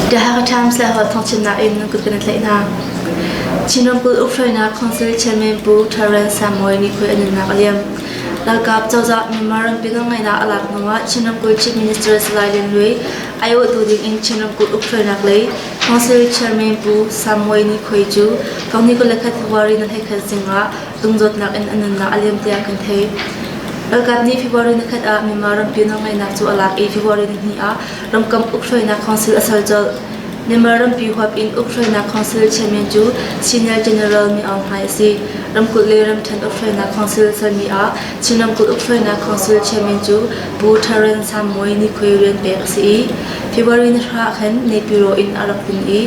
The Hakha Times le holh thawngchimnak in nan kut kan i tlaih hna. Chin ramkulh ukhruainak Council Chairman Pu Terence Samuel nih khui a nunnak a liam. Ralkap cozah Myanmar rampi nawlngeihnak a lak hnuah Chin ramkulh Chief Minister Salai Lian Luai aiawhtu ding in Chin ramkulh ukhruainak lei Council Chairman Pu Samuel Ni Khuai cu thong ni 21 February ni 21 zing ah lungzawtnak in a nunnak a liam tiah kan theih. Ralkap nih February ni khat ah Myanmar rampi nawlngeihnak cu a lak i February ni hnih ah ramkomh ukhruainak council a sal colh. Myanmar rampi huap in ukhruainak council chairman cu Senior General Min Aung Hlaing a si. Ramkulh le ramṭhen ukhruainak council sermi ah Chin ramkulh ukhruainak council chairman cu Pu Terence Samuai Nikhui rian pek a si i February ni hra ah khan Naypyidaw in a rak tlun i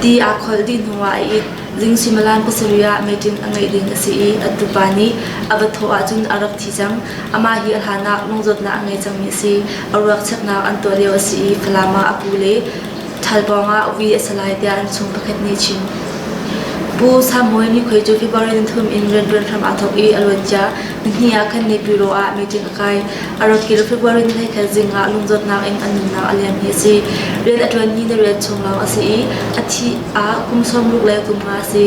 ti aa kholh dih hnuah a it. Zing suimilam pasarih ah meeting a ngeih ding a si i a tupa nih a va thawh ahcun a rak thi cang. Amah hi a hlan ah lungzawtnak a ngei cangmi a si. A ruak cheknak an tuah lio a si i Falam ah a pu le ṭhal pawng ah ui a si lai tiah an chung pakhat nih a chim. Pu Samuel Nikhuai cu February ni thum in rianṭuan hram aa thawk i a luancia nihnih ah khan Naypyidaw ah meeting a kai. A rak kir February ni 21 zing ah lungzawtnak in a nunnak a liam hi a si. Rian a ṭuan hi ni riat chung lawng a si i a thih ah kum 60 le kum nga a si.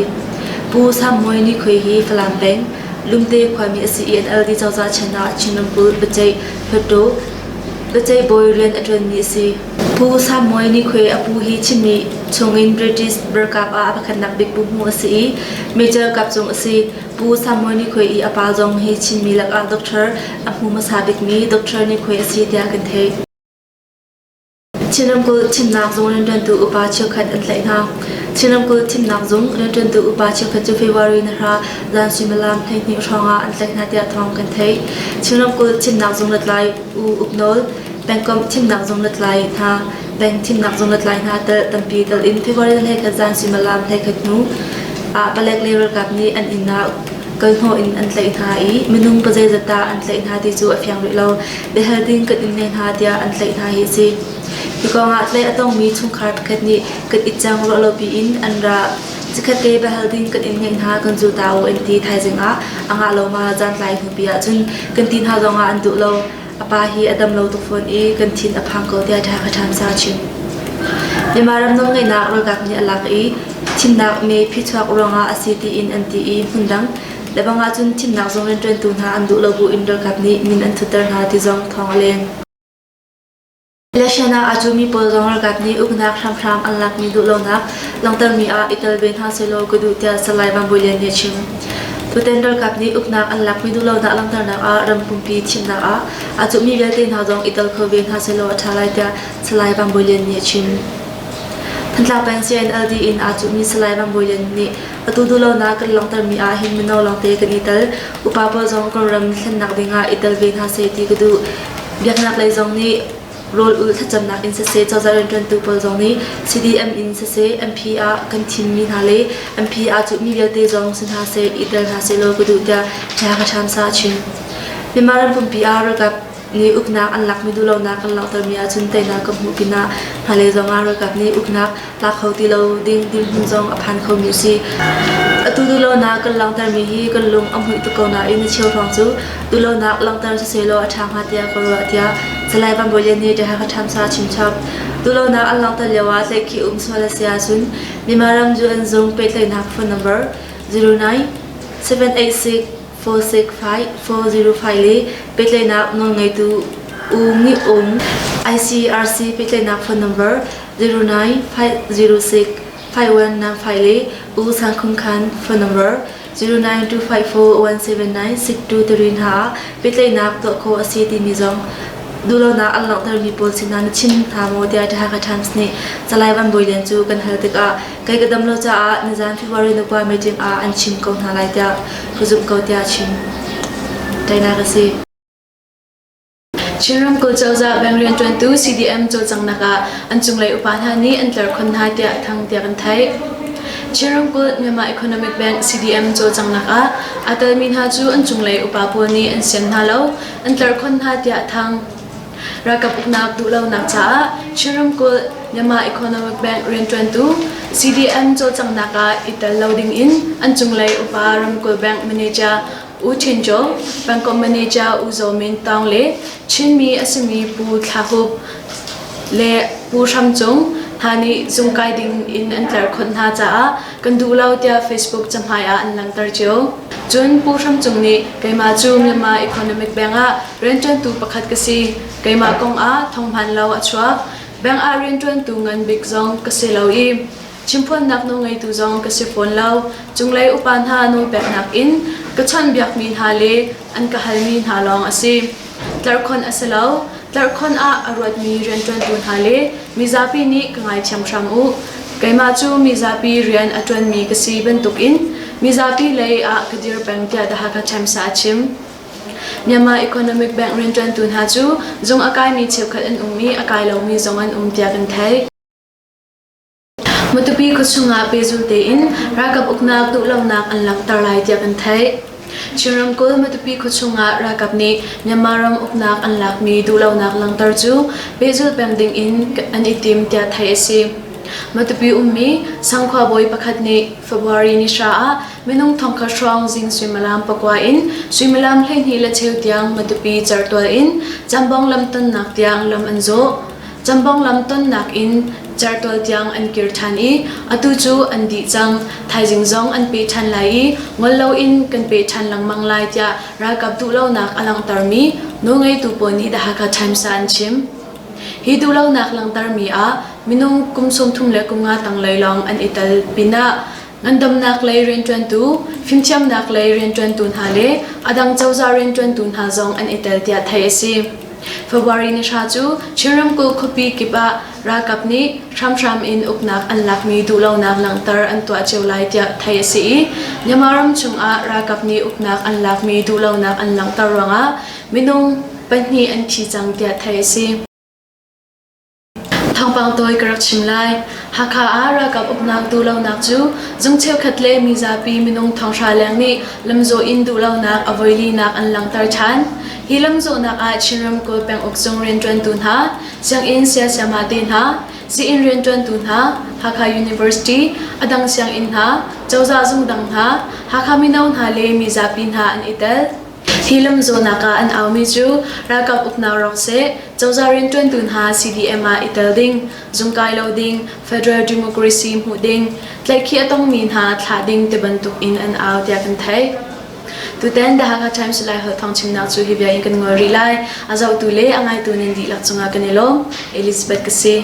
Pu Samuel Nikhuai hi Falam peng, Lumte khuami a si i NLD cozah chan ah Chin ramkulh biaceih Hluttaw biaceih bawi rian a ṭuanmi a si. Pu Samuel Nikhuai a pu hi Chinmi chungin British ralkap ah a pakhatnak bik pu hmu a si i Major Kap Cung a si. Pu Samuel Nikhuai i a pa zong hi Chinmi lakah doctor a hmu hmasa bikmi Doctor Nikhuai a si tiah kan theih. Chin ramkulh thimnak zung rianṭuantu upa cheukhat an tlaih hna. Chin ramkulh thimnak zung rianṭuantu upa cheukhat cu February ni hra zan suimilam 12 hrawng ah an tlaih hna tiah thawng kan theih. Chin ramkulh thimnak zung lutlai U Uk Nawl, pengkomh thimnak zung lutlai hna, peng thimnak zung lutlai hna tel tampi tel in February ni 21 zan suimilam 21 hnu ah palek le ralkap nih an inn ah kalhnawh in an tlaih hna i minung pazeizat dah an tlaih hna ti cu a fiang rih lo. Biahal ding kan in ngei hna tiah an tlaih hna hi a si. Hi kongah tlaih a tongmi chungkhar pakhat nih kan it cang ruah lo piin an ra. Chikkhatte biahal ding kan in ngeih hna kan zul ta u an ti thaizing ah a ngah lo ma zantlai hnupi ahcun kan ti hna zongah an duh lo. A pa hi a dam lo tuk fawn i kan thin a phang ko tiah ṭha kha ṭhan sa a chim. Myanmar ram nawlngeihnak ralkap nih a lak i thimnak mee phichuak ruangah a si tiin an ti i hmundang lebang ahcun thimnak zung rianṭuantu hna an duh lo buin ralkap nih min an thutter hna ti zong thawng a leng. Election ah aa cuhmi pawl zong ralkap nih uknak hramhram an lakmi duhlonak langhtermi ah i tel ve hna sehlaw ka duh tiah Salai Van Bawi Lian nih a chim. Tutan ralkap nih uknak an lakmi duhlonak langhternak ah ram pumpi thimnak ah aa cuhmi vialte hna zong i tel kho ve hna sehlaw a ṭha lai tiah Salai Van Bawi Lian nih a chim. Thantlang peng CNLD in aa cuhmi Salai Van Bawi Lian nih atu duhlonak kan langhtermi ah hin mino lawngte kan i tel. Upa pawl zong kan ram thlennak ding ah i tel ve hna seh ti ka duh. Biaknak lei zong nih rawl ulh thlacamnak in siseh, cozah rianṭuantu pawl zong nih CDM in siseh, MP ah kan thimmi hna le MP aa cuhmi vialte zong si hna seh, i tel hna sehlaw ka duh tiah Ṭha Kha a chim. Myanmar ram pumpi ah ralkap nih uknak an lakmi duhlonak kan langhtermi ahcun teinak kan hmuh pinah hmailei zong ah ralkap nih uknak lak kho ti lo ding dirhmun zong a phan khomi a si. Atu duhlonak kan langhtermi hi kan lung a hmuih tuk ko nain a cheu hrawng cu duhlonak langhter sisehlaw a ṭha hnga tiah ka ruah tiah Salai Van Bawi Lian nih The Hakha Times ah a chimchap. Duhlonak an langhter lio ah tlaihkhih um sual a si ahcun Myanmar ram UN zung pehtlaihnak phone number 09 786 465 405 le pehtlaihnak nawlngeitu U Ngi Ung ICRC pehtlaihnak phone number 09 506 5195 le U Sang Khum Khan phone number 0925417962 hna ah pehtlaihnak tuah khawh a si timi zong duhlonak an langhtermi pawl sinah na chim hna maw tiah The Hakha Times nih Salai Van Bawi Lian cu kan hal tikah kei ka dam lo caah nizan February nukua meeting ah an chim ko hna lai tiah ka zumh ko tiah a chim. Tainak a si. Chin ramkulh cozah bank rianṭuantu CDM cawlcanghnak ah an cunglei upa hna nih an tlerkhon hna tiah thang tiah kan theih. Chin ramkulh Myanmar Economic Bank CDM cawlcanghnak ah aa telmi hna cu an cunglei upa pawl nih an sian hna lo, an tlerkhon hna tiah thang. Ralkap uknak duhlonak caah Chin ramkulh Myanmar Economic Bank rianṭuantu CDM cawlcanghnak ah i tel lo ding in an cunglei upa ramkulh bank manager U Htin Kyaw, pengkomh manager U Zaw Min Taung le Chinmi a simi Pu Thla Hup le Pu Hram Cung. hna nih zungkai ding in an tlerhkhonh hna caah kan duh lo tiah Facebook cahmai ah an langhter cio. Cun Pu Hram Cung nih keimah cu Myanmar Economic Bank ah rianṭuantu pakhat ka si. Keimah kong ah thawng hmaan lo a chuak. Bank ah rianṭuantu ngan bik zong ka si lo i chimphuannak nawlngeitu zong ka si fawn lo. Cunglei upa hna nawlpeknak in ka chawnhbiakmi hna le an ka halmi hna lawng a si. Tlerhkhonh a si lo. Tlerhkhonh ah a ruatmi rianṭuantu hna le mizapi nih ka ngaithiam hram u. Keimah cu mizapi rian a ṭuanmi ka si bantukin mizapi lei ah ka dir peng tiah The Hakha Times ah a chim. Myanmar Economic Bank rianṭuantu hna cu zung a kaimi cheukhat an um i a kai lomi zong an um tiah kan theih. Matupi khuachung ah pehzul tein ralkap uknak duhlonak an langhter lai tiah kan theih. Chin ramkulh Matupi khuachung ah ralkap nih Myanmar ram uknak an lakmi duhlonak langhter cu pehzul peng ding in an i tim tiah theih a si. Matupi ummi Sangkhua bawi pakhat nih February ni hra ah minung thongkhat hrawng zing suimilam pakua in suimilam 12 le cheu tiang Matupi certual in Cambong lam tonnak tiang lam an zawh. Cambong lam tonnak in certual tiang an kir ṭhan i atu cu an dih cang. Thaizing zong an peh ṭhan lai i ngol loin kan peh ṭhan lengmang lai tiah ralkap duhlonak a langhtermi nawlngeitu pawl nih The Hakha Times ah an chim. Hi duhlonak langhtermi ah minung kum 35 tanglei lawng an i tel pinah ngandamnak lei rianṭuantu, fimthiamnak lei rianṭuantu hna le a dang cozah rianṭuantu hna zong an i tel tiah theih a si. February ni hra cu Chin ramkulh khuapi kip ah ralkap nih hramhram in uknak an lakmi duhlonak langhter an tuah cio lai tiah theih a si i Myanmar ram chungah ralkap nih uknak an lakmi duhlonak an langhter ruangah minung pahnih an thi cang tiah theih a si. Thawngpang tawi ka rak chim lai. Hakha ah ralkap uknak duhlonak cu zung cheukhat le mizapi minung thonghra leng nih lamzawh in duhlonak a voilinak an langhter ṭhan. Hi lamzawhnak ah Chin ramkulh penguk zung rianṭuantu hna, sianginn siasiama te hna, sii-inn rianṭuantu hna, Hakha University, a dang sianginn hna, cozah zung dang hna, Hakha mino hna le mizapi hna an i tel. Hi lamzawhnak ah an aumi cu ralkap uknak rawk seh, cozah rianṭuantu hna CDM ah i tel ding, zungkai lo ding, federal democracy hmuh ding, tlaihkhih a tongmi hna thlah ding tibantuk in an au tiah kan theih. Tutan The Hakha Times Laiholh thawngchimnak cu hi bia in kan ngol rih lai. A zohtu le a ngaitu nan dihlak cungah kan i lawm. Elizabeth ka si.